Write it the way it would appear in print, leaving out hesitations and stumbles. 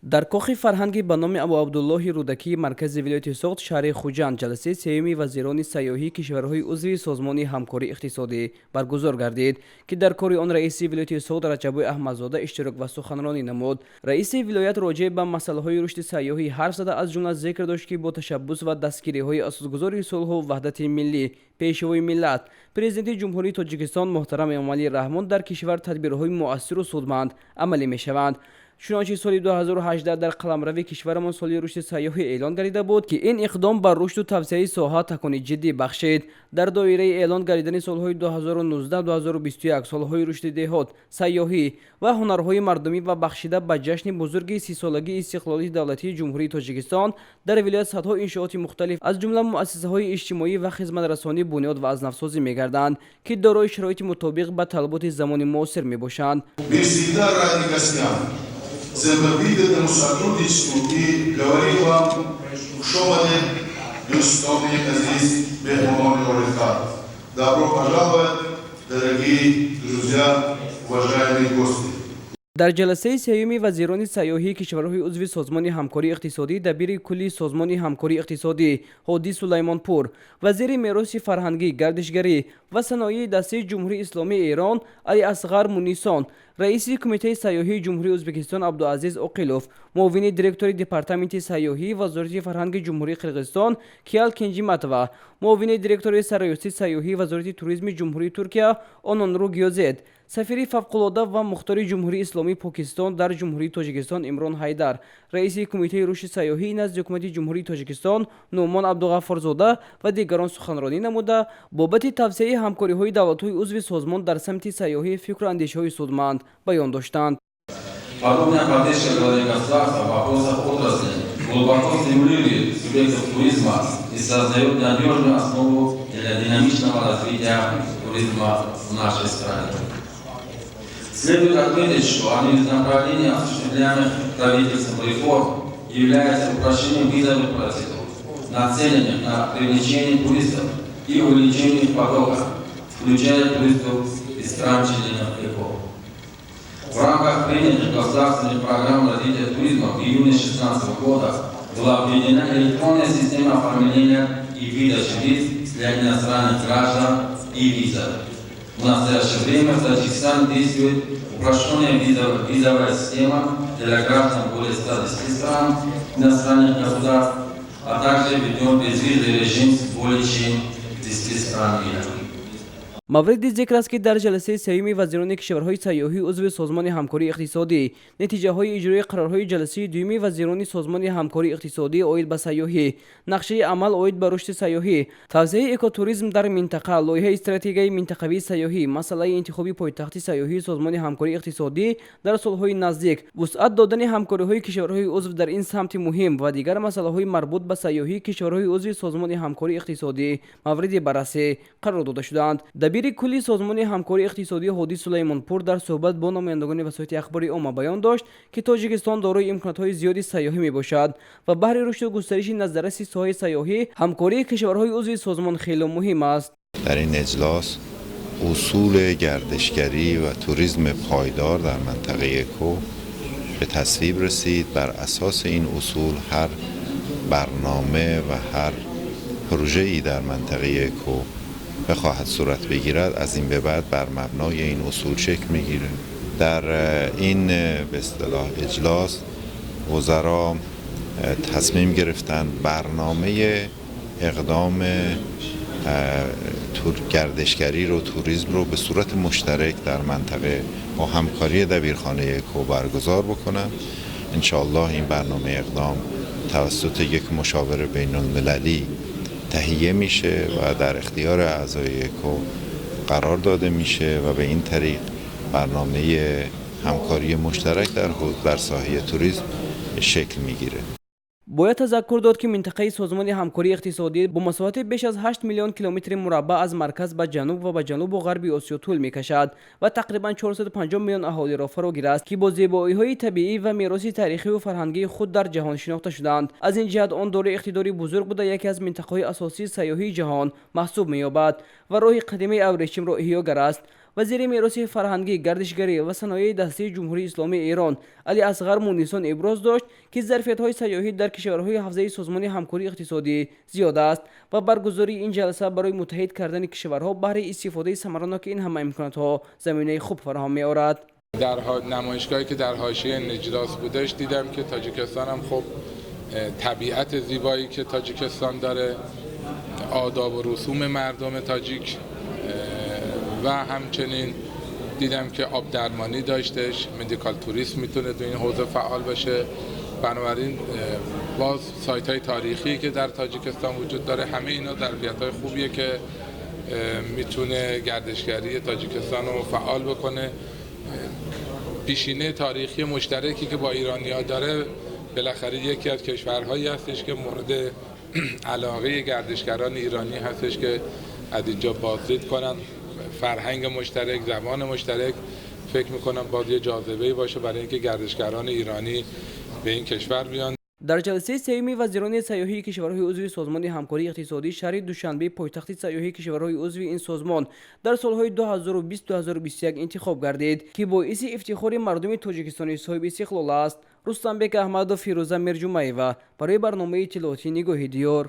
Дар кохи фарҳангӣ ба номи Абуабдуллоҳи Рӯдакии маркази вилояти Суғд, шаҳри Хуҷанд, ҷаласаи сеюми вазирони сайёҳии кишварҳои узви Созмони ҳамкории иқтисодӣ баргузор гардид, ки дар кори он раиси вилояти Суғд Раҷаббой Аҳмадзода иштирок ва суханронӣ намуд. Раиси вилоят роҷеъ ба масъалаҳои рушди сайёҳӣ ҳарф зада, аз ҷумла зикр дошт, ки бо ташаббус ва дастгириҳои асосгузори сулҳу ваҳдати миллӣ, Пешвои миллат, Президенти Ҷумҳурии Тоҷикистон муҳтарам Эмомалӣ Раҳмон дар кишвар тадбирҳои муассиру судманд амалӣ мешаванд. Чунончи соли 2018 дар қаламрави кишварамон соли рушди сайёҳӣ эълон гардида буд, ки ин иқдом ба рушду тавсеаи соҳа такони ҷиддӣ бахшид. Дар доираи эълон гардидани солҳои 2019-2021 солҳои рушди деҳот, сайёҳӣ ва ҳунарҳои мардумӣ ва бахшида ба ҷашни бузурги 30-солагии истиқлолияти давлатии Ҷумҳурии Тоҷикистон дар вилоят садҳо иншооти мухталиф, аз ҷумла муассисаҳои иҷтимоӣ ва хизматрасонӣ, бунёд ва аз навсозӣ мегарданд, ки дорои шароити мутобиқ ба талаботи замони муосир мебошанд. Мы всегда рады гостям, взаимовыгодному сотрудничеству и говорим вам: хуш омадед, дӯстони азиз, меҳмонони олиқадр. Добро пожаловать, дорогие друзья, уважаемые гости. Дар ҷаласаи сеюми вазирони сайёҳии кишварҳои узви Созмони ҳамкории иқтисодӣ дабири кулли Созмони ҳамкории иқтисодӣ Ҳодӣ Сулаймонпур, вазири мероси фарҳангӣ, гардишгарӣ ва саноии дастии Ҷумҳурии Исломии Эрон Али Асғар Мунисон, раиси Кумитаи сайёҳии Ҷумҳурии Ӯзбекистон Абдуазиз Оқилов, муовини директори Департаменти сайёҳии Вазорати фарҳанги Ҷумҳурии Қирғизистон Киял Кенҷиматова, муовини директори Сарраёсати сайёҳии Вазорати туризми Ҷумҳурии Туркия Ононру Гиёзет, сафири фавқулода ва мухтори Ҷумҳурии Исломии Покистон дар Ҷумҳурии Тоҷикистон Имрон Ҳайдар, раиси Кумитаи рушди сайёҳии назди Ҳукумати Ҷумҳурии Тоҷикистон Нуъмон Абдуғаффорзода ва дигарон суханронӣ намуда, бобати тавсеаи ҳамкориҳои давлатҳои узви созмон дар самти сайёҳӣ фикру андешаҳои судманд баён доштанд. Подобная поддержка главы государства в вопросах отрасли глубоко стимулирует субъектов туризма и создает надежную основу для динамичного развития туризма в нашей стране. Следует отметить, что одним из направлений осуществляемых правительством реформ является упрощение визовых процедур, нацеленных на привлечение туристов и увеличение их потока, включая туристов из стран-членов ЭКО. В рамках принятых государственных программ развития туризма в июне 2016 года была введена электронная система оформления и выдачи виз для иностранных граждан и виза. В настоящее время в Таджикистане действует упрощенная визовая система для граждан более 110 стран иностранных государств, а также введен безвизовый режим с более чем 10 стран мира. Мавриди зикр аст, ки дар ҷаласаи сеюми вазирони кишварҳои сайёҳии узви Созмони ҳамкории иқтисодӣ натиҷаҳои иҷрои қарорҳои ҷаласаи дуюми вазирони Созмони ҳамкории иқтисодӣ оид ба сайёҳӣ, нақшаи амал оид ба рушди сайёҳӣ, тавсеаи экотуризм дар минтақа, лоиҳаи стратегияи минтақавии сайёҳӣ, масъалаи интихоби пойтахти сайёҳии Созмони ҳамкории иқтисодӣ дар солҳои наздик, вусъат додани ҳамкориҳои кишварҳои узв дар ин самти муҳим ва дигар масъалаҳои марбут ба сайёҳии кишварҳои узви Созмони ҳамкории иқтисодӣ мавриди баррасӣ қарор дода шудаанд. Дабири кулли Созмони ҳамкории иқтисодӣ Ҳодӣ Сулаймонпур дар суҳбат бо намояндагони васоити ахбори омма баён дошт, ки Тоҷикистон дорои имкониятҳои зиёди сайёҳӣ мебошад ва баҳри рушду густариши назарраси соҳаи сайёҳӣ ҳамкории кишварҳои узви созмон хеле муҳим аст. در این اجلاس اصول گردشگری و توریسم پایدار در منطقه اکو به تصویب رسید. بر اساس این اصول هر برنامه و هر پروژه‌ای در منطقه اکو بخواهد صورت بگیرد، از این به بعد بر مبنای این اصول شکل میگیره. در این به اصطلاح اجلاس وزرا تصمیم گرفتن برنامه اقدام گردشگری رو، توریسم رو به صورت مشترک در منطقه با همکاری دبیرخانه اکو برگزار بکنن. انشاءالله این برنامه اقدام توسط یک مشاور بین المللی تهیه میشه و در اختیار اعضای اکو قرار داده میشه و به این طریق برنامه همکاری مشترک در ساحه توریسم شکل میگیره. Бояд тазаккур дод, ки минтақаи Созмони ҳамкории иқтисодӣ бо масоҳати беш аз 8 миллион километри мураббаъ аз марказ ба ҷануб ва ба ҷанубу ғарби Осиё тӯл мекашад ва тақрибан 450 миллион аҳолиро фаро гирааст, ки бо зебоиҳои табиӣ ва мероси таърихию фарҳангии худ дар ҷаҳон шинохта шудаанд. Аз ин ҷиҳат он дорои иқтидори бузург буда, яке аз минтақаҳои асосии сайёҳии ҷаҳон маҳсуб меёбад ва роҳи қадимаи абрешимро эҳёгар аст. Вазири мероси фарҳангӣ, гардишгарӣ ва саноеи дастии Ҷумҳурии Исломии Эрон Алӣ Асғар Мунисон иброз дошт, ки зарфиятҳои сайёҳӣ дар кишварҳои ҳавзаи Созмони ҳамкории иқтисодӣ зиёд аст ва баргузории ин ҷаласа барои муттаҳид кардани кишварҳо баҳри истифодаи самараноки ин ҳама имконотҳо заминаи хуб фароҳам меорад. Дар намоишгоҳе ки дар ҳошияи اجلاس بودش دیدم که تاجیکستان هم خب طبیعت زیبایی که تاجیکستان داره، آداب و رسوم مردم تاجیک و همچنین دیدم که آب درمانی داشتش، medical tourism میتونه تو این حوزه فعال باشه. بنابراین باز سایت های تاریخی که در تاجیکستان وجود داره، همه اینا ظرفیت های خوبیه که میتونه گردشگری تاجیکستان رو فعال بکنه. پیشینه تاریخی مشترکی که با ایرانیا داره، بالاخره یکی از کشورهایی هستش که مورد علاقه گردشگران ایرانی هستش که از اینجا بازدید کنن. فرهنگ مشترک، زبان مشترک، فکر میکنم باز یه جاذبه‌ای باشه برای اینکه گردشگران ایرانی به این کشور بیان. Дар ҷаласаи сеюми вазирони сайёҳии кишварҳои узви Созмони ҳамкории иқтисодӣ шаҳри Душанбе пойтахти сайёҳии кишварҳои узви ин созмон дар солҳои 2020-2021 интихоб гардид, ки боиси ифтихори мардуми Тоҷикистони соҳиби истиқлол аст. Рустамбек Аҳмадов, Фирӯза Мирҷумаева барои барномаи иттилоотии «Нигоҳи диёр».